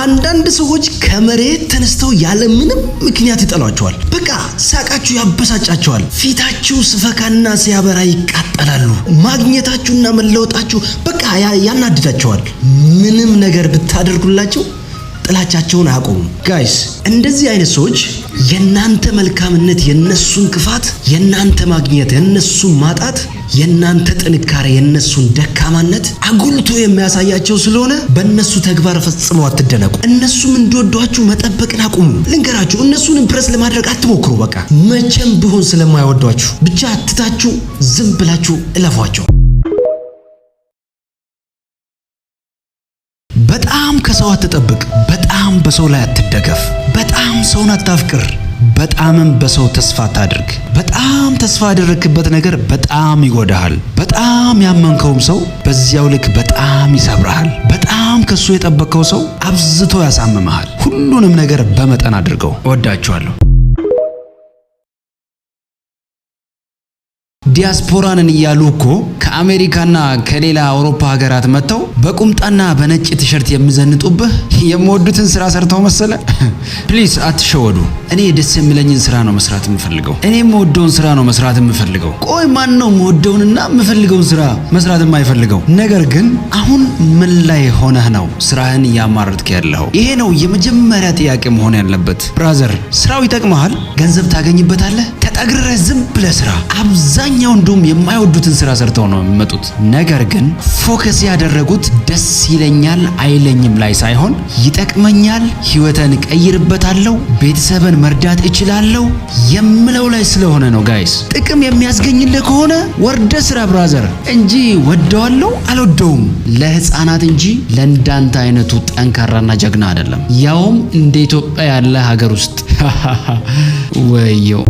አንዳንድ ሰዎች ከመሬት ተነስተው ያለ ምንም ምክንያት ይጠሏችኋል። በቃ ሳቃችሁ ያበሳጫቸዋል። ፊታችሁ ሲፈካና ሲያበራ ይቃጠላሉ። ማግኘታችሁና መለወጣችሁ በቃ ያናድዳቸዋል። ምንም ነገር ብታደርጉላቸው ጥላቻቸውን አያቆሙም። Guys፣ እንደዚህ አይነት ሰዎች የእናንተ መልካምነት የነሱን ክፋት፣ የእናንተ ማግኘት የነሱን ማጣት፣ የእናንተ ጥንካሬ የነሱን ደካማነት አጉልቶ የሚያሳያቸው ስለሆነ በእነሱ ተግባር ፈጽመው አትደነቁ። እነሱም እንዲወዷችሁ መጠበቅን አቁሙ። ልንገራችሁ፣ እነሱን impress ለማድረግ አትሞክሩ። በቃ መቼም ቢሆን ስለማይወዷችሁ ብቻ ትታችሁ ዝም ብላችሁ እለፏቸው። በጣም ከሰው አትጠብቅ። በጣም በሰው ላይ አትደገፍ። በጣም ሰውን አታፍቅር። በጣምም በሰው ተስፋ አታድርግ። በጣም ተስፋ ያደረግክበት ነገር በጣም ይጎዳሃል። በጣም ያመንከውም ሰው በዚያው ልክ በጣም ይሰብርሃል። በጣም ከሱ የጠበቅከው ሰው አብዝቶ ያሳምመሃል። ሁሉንም ነገር በመጠን አድርገው። እወዳችኋለሁ። ዲያስፖራ ነን እያሉ እኮ ከአሜሪካና ከሌላ አውሮፓ ሀገራት መጥተው በቁምጣና በነጭ ቲሸርት የሚዘንጡብህ የሚወዱትን ስራ ሰርተው መሰለ? Please አትሸወዱ። እኔ ደስ የሚለኝን ስራ ነው መስራት የምፈልገው። እኔ የምወደውን ስራ ነው መስራት የምፈልገው። ቆይ፣ ማን ነው የምወደውንና የምፈልገውን ስራ መስራት የማይፈልገው? ነገር ግን አሁን ምን ላይ ሆነህ ነው ስራህን እያማረጥክ ያለኸው? ይሄ ነው የመጀመሪያ ጥያቄ መሆን ያለበት። Brother፣ ስራው ይጠቅመሃል? ገንዘብ ታገኝበታለህ? ተጠግረህ ዝም ብለህ ስራ። አብዛኛው እንዲሁም የማይወዱትን ስራ ሰርተው ነው የሚመጡት። ነገር ግን focus ያደረጉት ደስ ይለኛል አይለኝም ላይ ሳይሆን ይጠቅመኛል፣ ህይወቴን እቀይርበታለሁ፣ ቤተሰብን መርዳት እችላለሁ የምለው ላይ ስለሆነ ነው። Guys፣ ጥቅም የሚያስገኝልህ ከሆነ ወርደህ ስራ brother፣ እንጂ ወደዋለሁ አልወደውም ለህፃናት እንጂ ለእንዳንተ አይነቱ ጠንካራና ጀግና አይደለም። ያውም እንደ ኢትዮጵያ ያለ ሀገር ውስጥ፣ ወየው።